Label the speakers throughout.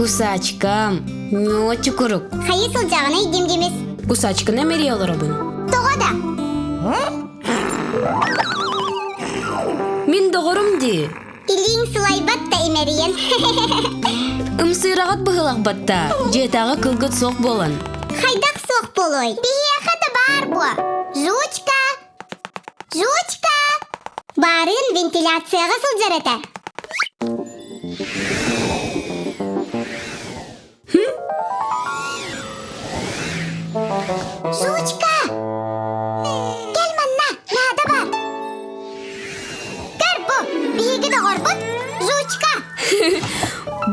Speaker 1: Кусачкам, ньуочу курук.
Speaker 2: Хайы сылдьаҕыный дим-димис?
Speaker 1: Кусачканы мэрийэ олоробун.
Speaker 2: Тоҕо да?
Speaker 1: Мин доҕорум дии.
Speaker 2: Илииҥ сылайбат да имэрийэн.
Speaker 1: Ымсыыраҕыт быһылахбатта, дьиэтээҕи кылгыт суох буолан.
Speaker 2: Хайдах суох буолуой? Биһиэхэ да баар буо. Жучка! Жучка! Баарын вентиляцияҕа сылдьар этэ. Жучка! Кэл манна, наада бар. Көр бу, биһиги доҕорбут Жучка.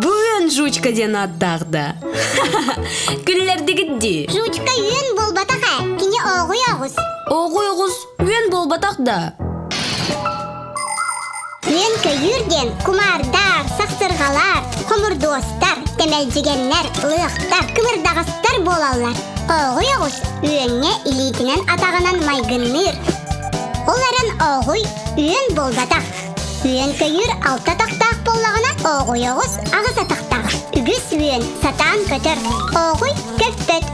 Speaker 1: Бу үөн Жучка диэн ааттаах да. Күллэрдигит дии.
Speaker 2: Жучка үөн буолбатах ээ, кини ооҕуй оҕус.
Speaker 1: Ооҕуй оҕус үөн буолбатах да.
Speaker 2: Үөн-көйүүр диэн кумаардар, сахсырҕалар, хомурдуостар, тэмэлдьигэннэр, лыахтар, кымырдаҕастар буолаллар. Ооҕуй оҕус үөҥҥэ илиитинэн-атаҕынан майгынныыр. Ол эрэн ооҕуй үөн буолбатах. Үөн-көйүүр алта атахтаах буоллаҕына, ооҕуй оҕус аҕыс атахтаах. Үгүс үөн сатаан көтөр, ооҕуй көппөт.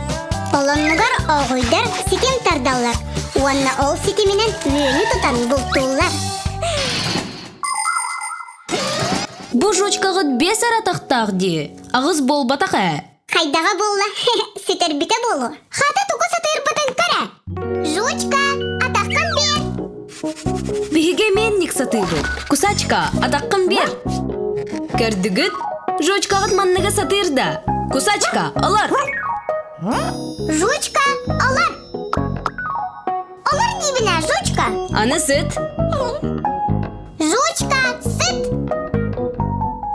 Speaker 2: Ол оннугар ооҕуйдар ситим тардаллар уонна ол ситиминэн үөнү тутан бултууллар.
Speaker 1: Бу жучкаҕыт биэс эрэ атахтаах дии, аҕыс буолбатах ээ.
Speaker 2: Хайдаҕа буолла, сүтэрбитэ буолуо. Хата тугу сатыырбытын көр ээ. Жучка, атаххын биэр.
Speaker 1: Биһиги эмиэнник сатыыбыт. Кусачка, атаххын биэр. Көрдүгүт? Жучкаҕыт манныгы сатыыр да. Кусачка, олор.
Speaker 2: Жучка, олор. Олор диибин ээ, Жучка.
Speaker 1: Аны сыт.
Speaker 2: Жучка, сыт.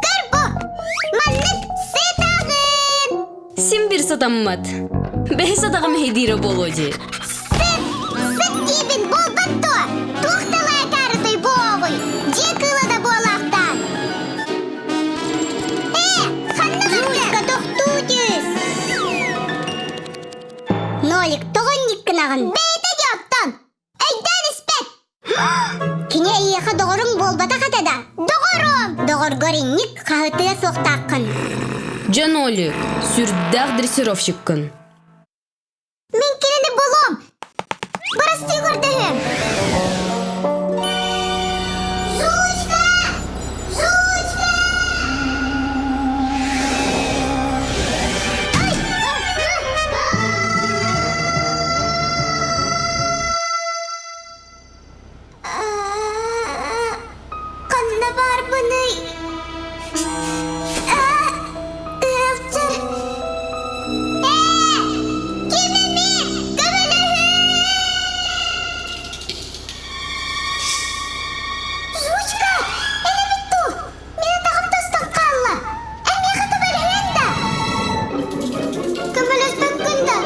Speaker 2: Көр бу, маннык сытаҕын.
Speaker 1: Син бир сатаммат. Бэһис атаҕым эһидиирэ буолуо дии.
Speaker 2: Сыт, сыт диибин буолбат дуо? Туох да лаакаарытай буолуй? Дьиэ кыыла да буолаахтаан. Ээ, ханна Жучка, тохтуу түс. Нолик, тоҕо инник гынаҕын? Бэйэтэ дьоттон! Өйдөөн испэт! Кини эйиэхэ доҕоруҥ буолбатах этэ да? Доҕорум! Доҕоргор инник хаһытыа суохтааххын.
Speaker 1: Дьэ, Нолик, сүрдээх дрессировщиккын.
Speaker 2: Мин кинини булуом! Бырастыы көрдөһүөм! Жучка! Жучка! Ханна баарбыный? Ыалдьар. Ээ! Ким эмиэ көмөлөһүҥ! Жучка, элэбит дуу? Мин атаҕым тостон хаалла. Эмиэхэ көмөлөһүөн да? Көмөлөспөккүн да?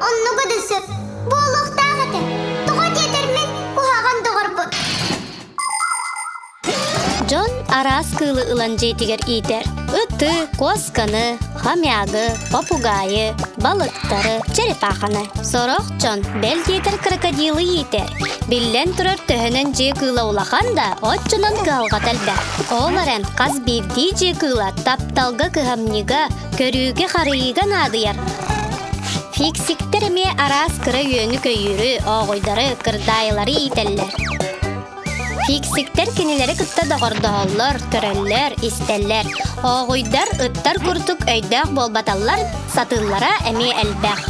Speaker 2: Оннуга да сөп. Буолуохтаах этэ. Тоҕо диэтэр мин куһаҕан доҕорбун.
Speaker 3: Дьон араас кыылы ылан дьиэтигэр иитэр. Ыты, куосканы, хомягы, попугайы, балыктары, черепаханы. Сорох дьон бэл диэтэр крокодилы иитэр. Биллэн турар төһөнөн дьиэ кыыла улахан да, оччонон кыһалҕата элбэх. Ол эрэн хас биирдии дьиэ кыыла тапталга кыһамньыга, көрүүгэ-харайыыга наадыйар. Фиксиктэр эмиэ араас кыра үөнү-көйүүрү, ооҕуйдары, кырдаайылары иитэллэр. Фиксиктэр кинилэри кытта доҕордоһоллор, көрөллөр, истэллэр. Ооҕуйдар ыттар курдук өйдөөх буолбаталлар, сатыыллара эмиэ элбэх.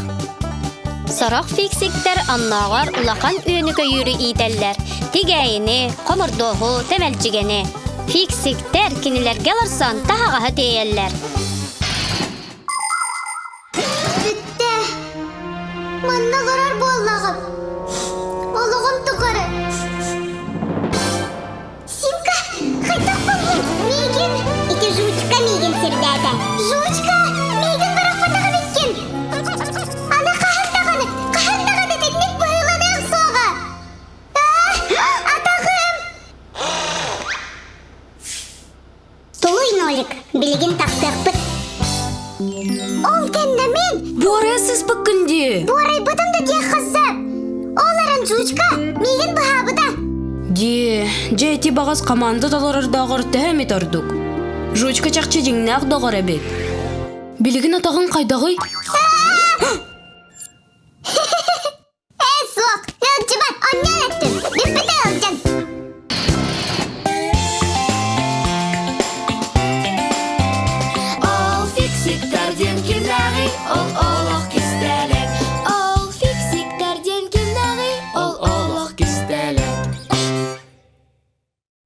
Speaker 3: Сорох фиксиктэр оннооҕор улахан үөнү-көйүүрү иитэллэр: тигээйини, хомурдуоһу, тэмэлдьигэни. Фиксиктэр кинилэргэ олорсон таһаҕаһы тиэйэллэр.
Speaker 2: Бүттэ. Манна олорор буоллаҕым. Олоҕум тухары. Симка, хайдах буллуҥ? Миигин, ити жучка миигин сирдээтэ. Жучка, миигин бырахпатах эбиккин. Аны хаһан даҕаны, хаһан даҕаны итинник быһыыланыах суоҕа. Атаҕым! Тулуй, Нолик, билигин тахсыахпыт. Ол кэннэ мин...
Speaker 1: Буорайа сыспыккын дии.
Speaker 2: Буорайбытым да диэххэ сөп. Ол эрэн Жучка миигин быһаабыта.
Speaker 1: Дии, дьэ ити баҕас команда толорордооҕор төһө эмит ордук. Жучка чахчы дьиҥнээх доҕор эбит. Билигин атаҕыҥ хайдаҕый?